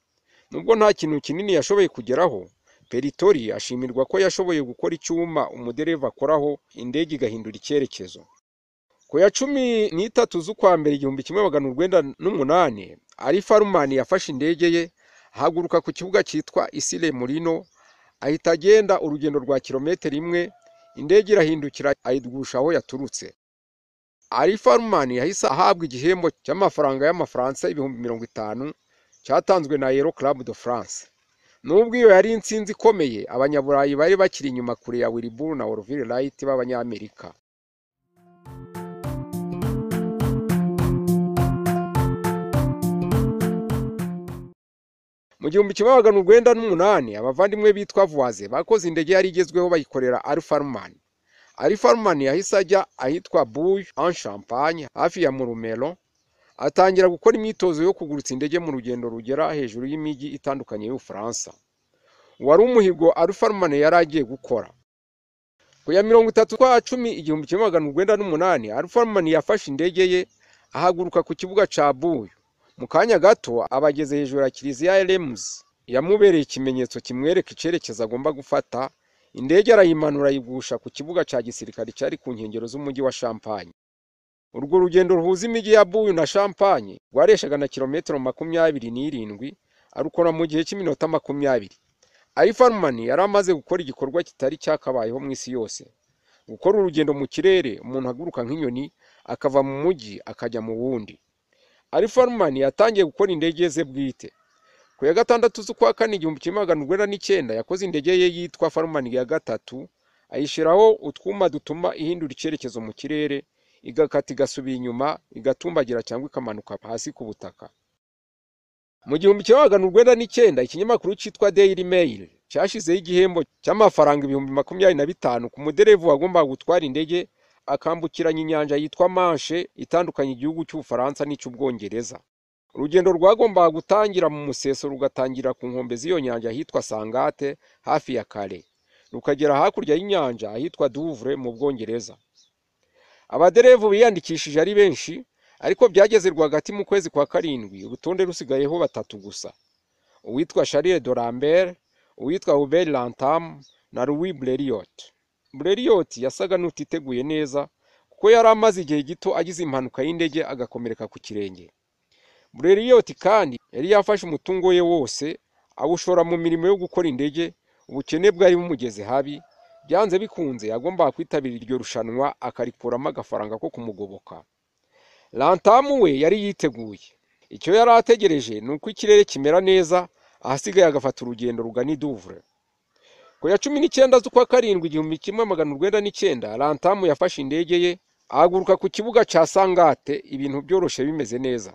Nubwo nta kintu kinini yashoboye kugeraho, Pellitori ashimirwa ko yashoboye gukora icyuma umudereva akoraho indege igahindura icyerekezo. Ku ya 13 z'ukwa mbere 1908 Ari Farman yafashe indege ye ahaguruka ku kibuga cyitwa Issy les Moulineaux, ahita agenda urugendo rwa kilometero 1, indege irahindukira ayigusha aho yaturutse. Ari Farman yahise ahabwa igihembo cy'amafaranga y'amafaransa 50,000 cyatanzwe na Aero Club de France. Nubwo iyo yari intsinzi ikomeye, abanyaburayi bari bakiri inyuma kure ya Wilbur na Orville Wright b'abanyamerika. Mu 1908 abavandimwe bitwa Voisin bakoze indege yari igezweho bayikorera Ari Farman. Ari Farman yahise ajya ahitwa Bouille en Champagne hafi ya Murumelo, atangira gukora imyitozo yo kugurutsa indege mu rugendo rugera hejuru y'imijyi itandukanye y'Ubufaransa. Wari umuhigo Ari Farman yari agiye gukora. Ku ya 30 kwa 10 1908 Ari Farman yafashe indege ye ahaguruka ku kibuga ca Bouille. Mu kanya gato abageze hejuru ya kiliziya ya Reims yamubereye ikimenyetso kimwereka icyerekezo agomba gufata. Indege arayimanura ayigusha ku kibuga ca gisirikare cyari ku nkengero z'umujyi wa Champagne. Urwo rugendo ruhuza imijyi ya Bouille na Champagne rwareshaga na kilometero 27, arukora mu gihe cy'iminota 20. Ari Farman yari amaze gukora igikorwa kitari cyakabayeho mu isi yose, gukora urugendo mu kirere umuntu aguruka nk'inyoni akava mu mujyi akajya mu wundi. Ari Farman yatangiye gukora indege ze bwite. Ku ya 6 z'ukwa 4 1909 yakoze indege ye yitwa Farman ya 3, ayishyiraho utwuma dutuma ihindura icyerekezo mu kirere, igakata igasubira inyuma, igatumbagira cyangwa ikamanuka hasi ku butaka. Mu 1909 ikinyamakuru cyitwa Daily Mail cyashyizeho igihembo cy'amafaranga 25,000 ku muderevu wagombaga gutwara indege akambukiranya inyanja yitwa Manche itandukanye igihugu cy'Ubufaransa n'icy'Ubwongereza. Urugendo rwagombaga gutangira mu museso rugatangira ku nkombe z'iyo nyanja ahitwa Sangate hafi ya Calais, rukagera hakurya y'inyanja ahitwa Douvres mu Bwongereza. Abaderevu biyandikishije ari benshi, ariko byageze rwagati mu kwezi kwa 7 urutonde rusigayeho 3 gusa: uwitwa Charles de Lambert, uwitwa Hubert Lantam na Louis Blériot. Blériot yasaga n'utiteguye neza kuko yari amaze igihe gito agize impanuka y'indege agakomereka ku kirenge. Blériot kandi yari yafashe umutungo we wose awushora mu mirimo yo gukora indege, ubukene bwari bumugeze habi, Byanze bikunze yagombaga kwitabira iryo rushanwa akarikuramo agafaranga ko kumugoboka. Lantamu we yari yiteguye. Icyo yari ategereje ni uko ikirere kimera neza, ahasigaye agafata urugendo rugana i Douvres. Ku ya 19 z'ukwa karindwi 1909, Lantamu yafashe indege ye ahaguruka ku kibuga cya Sangate, ibintu byoroshye bimeze neza.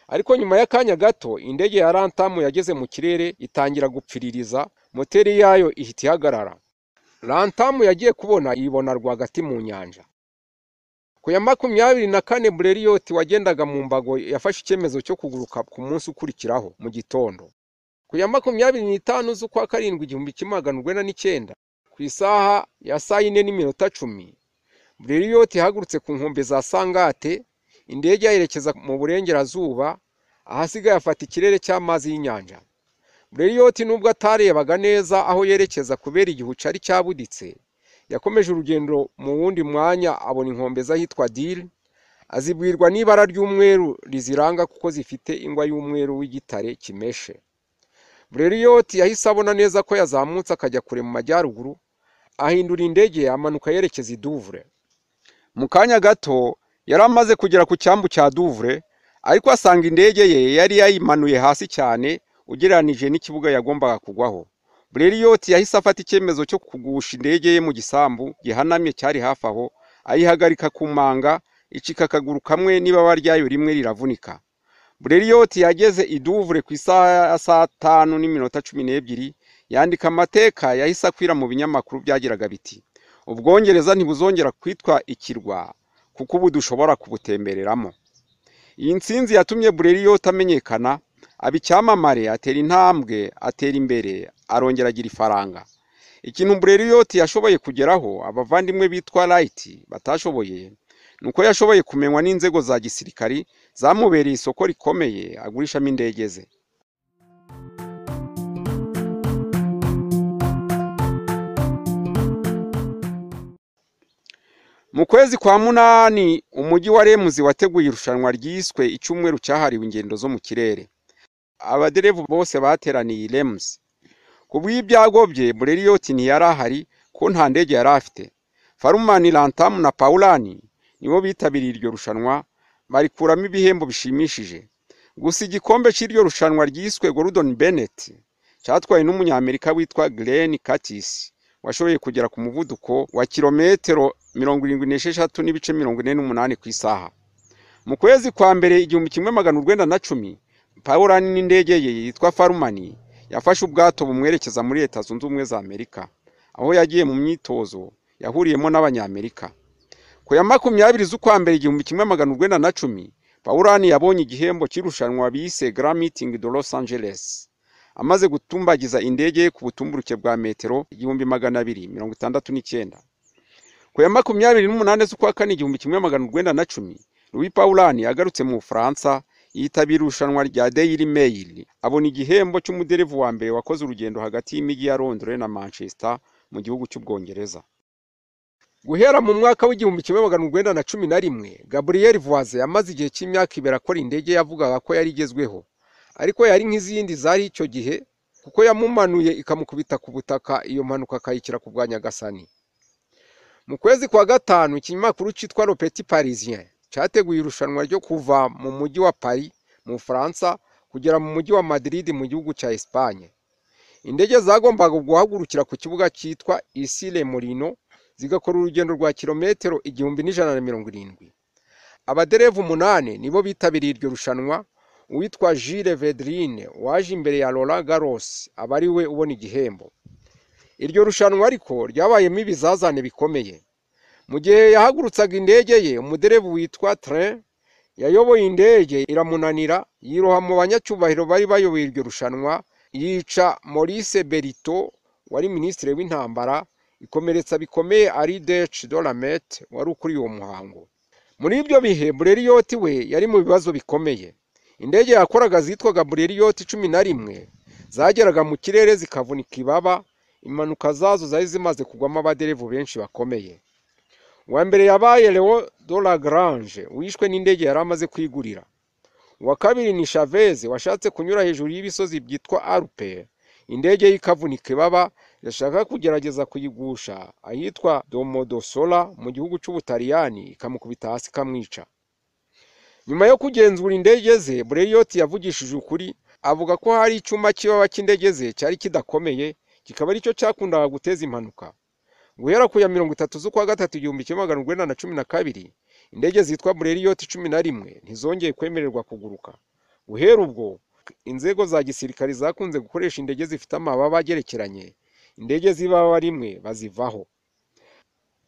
Ariko nyuma y'akanya gato indege ya Lantamu yageze mu kirere itangira gupfiririza, moteri yayo ihita ihagarara. Lantamu yagiye kubona yibona rwagati mu nyanja. Ku ya 24 Blériot wagendaga mu mbago yafashe icyemezo cyo kuguruka ku munsi ukurikiraho mu gitondo. Ku ya 25 z'ukwa karindwi 1909 ku isaha ya 4:10, Blériot yahagurutse ku nkombe za Sangate, indege yerekeza mu burengerazuba, ahasigaye afata ikirere cy'amazi y'inyanja. Blériot nubwo atarebaga neza aho yerekeza kubera igihu cyari cyabuditse, yakomeje urugendo mu wundi mwanya abona inkombe z'ahitwa Dile, azibwirwa n'ibara ry'umweru riziranga kuko zifite ingwa y'umweru w'igitare kimeshe. Blériot yahise abona neza ko yazamutse akajya kure mu majyaruguru, ahindura indege amanuka yerekeza i Douvres. Mu kanya gato yari amaze kugera ku cyambu cya Douvres, ariko asanga indege ye yari yayimanuye hasi cyane ugereranije n'ikibuga yagombaga kugwaho. Blériot yahise afata icyemezo cyo kugusha indege ye mu gisambu gihanamye cyari hafi aho, ayihagarika ku manga, icika akaguru kamwe n'ibaba ryayo rimwe riravunika. Blériot yageze i Douvres ku isaha ya 5:12, yandika amateka yahise akwira mu binyamakuru byagiraga biti: Ubwongereza ntibuzongera kwitwa ikirwa kuko ubu dushobora kubutembereramo. Iyi ntsinzi yatumye Blériot amenyekana, aba icyamamare, atera intambwe, atera imbere, arongera agira ifaranga. Ikintu Blériot yashoboye kugeraho abavandimwe bitwa Wright batashoboye, nuko yashoboye kumenywa n'inzego za gisirikari zamubereye isoko rikomeye agurishamo indege ze. Mu kwezi kwa munani umujyi wa Remuzi wateguye irushanwa ryiswe icyumweru cyahariwe ingendo zo mu kirere. Abaderevu bose bateraniye i Remuzi. Ku bw'ibyago bye Blériot ntiyari ahari ko nta ndege yari afite. Farumani, Lantamu na Paulani nibo bitabiriye iryo rushanwa, barikuramo ibihembo bishimishije. Gusa igikombe cy'iryo rushanwa ryiswe Gordon Bennett cyatwaye n'umunyamerika witwa Glenn Curtiss, washoboye kugera ku muvuduko wa kilometero 76.48 ku isaha. Mu kwezi kwa mbere 1910, Paulani n'indege ye yitwa Farumani yafashe ubwato bumwerekeza muri Leta Zunze Ubumwe za Amerika, aho yagiye mu myitozo yahuriyemo n'Abanyamerika. Ku ya 20 z'ukwa mbere 1910, Paulani yabonye igihembo cy'irushanwa bise Grand Meeting de Los Angeles, amaze gutumbagiza indege ye ku butumburuke bwa metero 1269. Ku ya 28 z'ukwa kane 1910, Louis Paulani yagarutse mu Bufaransa, yitabira irushanwa rya Daily Mail, abona igihembo cy'umuderevu wa mbere wakoze urugendo hagati y'imijyi ya Londres na Manchester mu gihugu cy'Ubwongereza. Guhera mu mwaka w'1911, Gabriel Voisin yamaze igihe cy'imyaka ibiri akora indege yavugaga ko yari igezweho, ariko yari nk'izindi zari icyo gihe kuko yamumanuye ikamukubita ku butaka, iyo mpanuka akayikira ku bwa Nyagasani. Mu kwezi kwa gatanu ikinyamakuru cyitwa Le Petit Parisien cyateguye irushanwa ryo kuva mu mujyi wa Paris mu Bufaransa kugera mu mujyi wa Madrid mu gihugu cya Espagne. Indege zagombaga guhagurukira ku kibuga cyitwa Issy-les-Moulineaux zigakora urugendo rwa kilometero 1170. Abaderevu 8 nibo bitabiriye iryo rushanwa. Uwitwa Jules Vedrine waje imbere ya Roland Garros aba ari we ubona igihembo. Iryo rushanwa ariko ryabayemo ibizazane bikomeye. Mu gihe yahagurutsaga indege ye, umuderevu witwa Train yayoboye indege iramunanira, yiroha mu banyacyubahiro bari bayoboye iryo rushanwa, yica Maurice Berito wari minisitiri w'intambara, ikomeretsa bikomeye Ari Dech Dolamet wari ukuriye uwo muhango. Muri ibyo bihe Blériot we yari mu bibazo bikomeye. Indege yakoraga zitwaga Blériot 11 zageraga mu kirere zikavunika ibaba, impanuka zazo zari zimaze kugwamo abaderevu benshi bakomeye. Uwa mbere yabaye Leo de Lagrange wishwe n'indege yari amaze kwigurira. Uwa kabiri ni Chavez washatse kunyura hejuru y'ibisozi byitwa Alpe, indege ye ikavunika ibaba, Yashaka kugerageza kuyigusha ahitwa Domodossola mu gihugu cy'Ubutaliyani, ikamukubita hasi ikamwica. Nyuma yo kugenzura indege ze, Blériot yavugishije ukuri avuga ko hari icyuma cy'ibaba cy'indege ze cyari kidakomeye, kikaba aricyo cyakundaga guteza impanuka. Guhera ku ya 30 z'ukwa gatatu 1912, indege zitwa Blériot 11 ntizongeye kwemererwa kuguruka. Guhera ubwo, inzego za gisirikari zakunze gukoresha indege zifite amababa agerekeranye, indege z'ibaba rimwe bazivaho.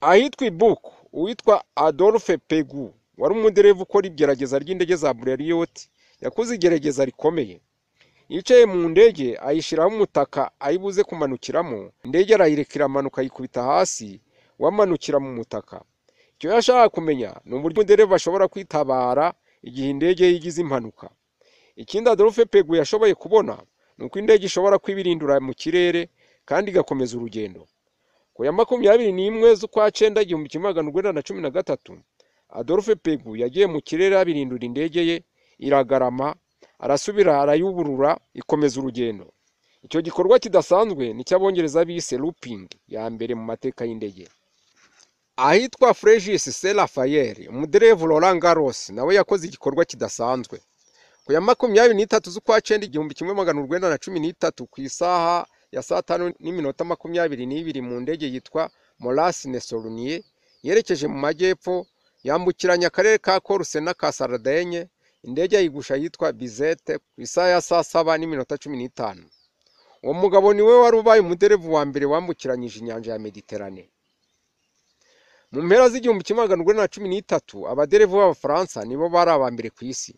Ahitwa Ibuku, uwitwa Adolphe Pégoud wari umuderevu ukora igerageza ry'indege za Blériot, yakoze igerageza rikomeye. Yicaye mu ndege ayishyiraho umutaka ayibuze kumanukiramo, indege arayireka iramanuka ayikubita hasi, wamanukira mu mutaka. Icyo yashaka kumenya ni uburyo umuderevu ashobora kwitabara igihe indege ye igize impanuka. Ikindi Adolphe Pégoud yashoboye kubona ni uko indege ishobora kwibirindura mu kirere kandi igakomeza urugendo. Ku ya 21 z'ukwa cyenda 1913, Adolphe Pégoud yagiye mu kirere abirindura indege ye iragarama, arasubira arayuburura ikomeza urugendo. Icyo gikorwa kidasanzwe nicyo Abongereza bise looping ya mbere mu mateka y'indege. Ahitwa Frégis Saint-Raphaël, umuderevu Roland Garros nawe yakoze igikorwa kidasanzwe. Ku ya 23 z'ukwa cyenda 1913 ku isaha ya saa 5:22 mu ndege yitwa Morasne Saulnier yerekeje mu majyepfo, yambukiranya akarere ka Corse n'aka Sardaigne, indege ayigusha yitwa Bizete ku isaha ya saa 7:15. Uwo mugabo niwe wari ubaye umuderevu wa mbere wambukiranyije inyanja ya Mediterane. Mu mpera z'1913, abaderevu b'Abafaransa nibo bari aba mbere ku isi.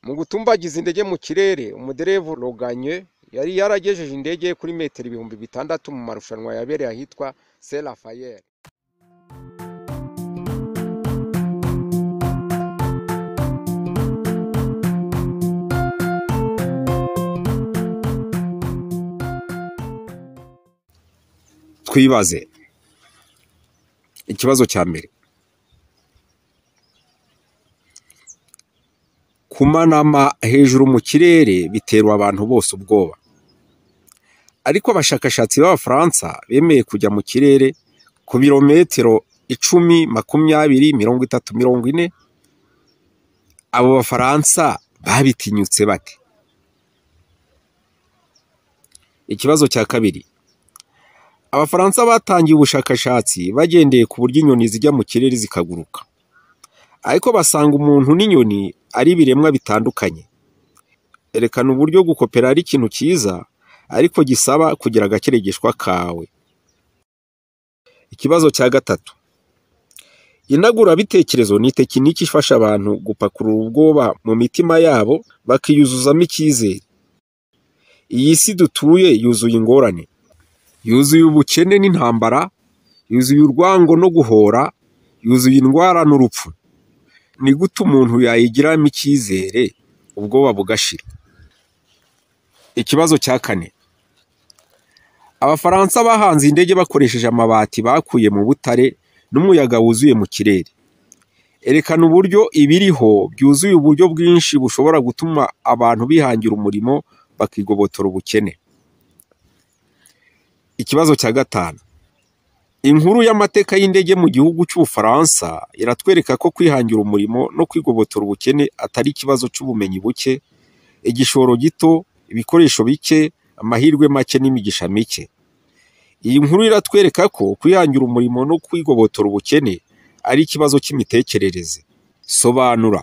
Mu gutumbagiza indege mu kirere, umuderevu Legagneux yari yaragejeje indege ye kuri metero 6000 mu marushanwa yabereye ahitwa Saint-Raphaël. Twibaze ikibazo cya mbere: kumanama hejuru mu kirere bitera abantu bose ubwoba, ariko abashakashatsi b'Abafaransa bemeye kujya mu kirere ku birometero 10, 20, 30, 40. Abo Bafaransa babitinyutse bate? Ikibazo cya kabiri: Abafaransa batangiye ubushakashatsi bagendeye ku buryo inyoni zijya mu kirere zikaguruka, ariko basanga umuntu n'inyoni ari ibiremwa bitandukanye. Erekana uburyo gukopera ari ikintu cyiza ariko gisaba kugira agakeregeshwa kawe. Ikibazo cya gatatu: inagurabitekerezo ni tekiniki ifasha abantu gupakurura ubwoba mu mitima yabo bakiyuzuzamo icyizere. Iyi si dutuye yuzuye ingorane, yuzuye ubukene n'intambara, yuzuye urwango no guhora, yuzuye indwara n'urupfu. Ni gute umuntu yayigiramo icyizere ubwoba bugashira? Ikibazo cya kane: Abafaransa bahanze indege bakoresheje amabati bakuye mu butare n'umuyaga wuzuye mu kirere. Erekana uburyo ibiriho byuzuye uburyo bwinshi bushobora gutuma abantu bihangira umurimo bakigobotora ubukene. Ikibazo cya gatanu: Inkuru y'amateka y'indege mu gihugu cy'Ubufaransa iratwereka ko kwihangira umurimo no kwigobotora ubukene atari ikibazo cy'ubumenyi buke, igishoro gito, ibikoresho bike, amahirwe make n'imigisha mike. Iyi nkuru iratwereka ko kwihangira umurimo no kwigobotora ubukene ari ikibazo cy'imitekerereze. Sobanura.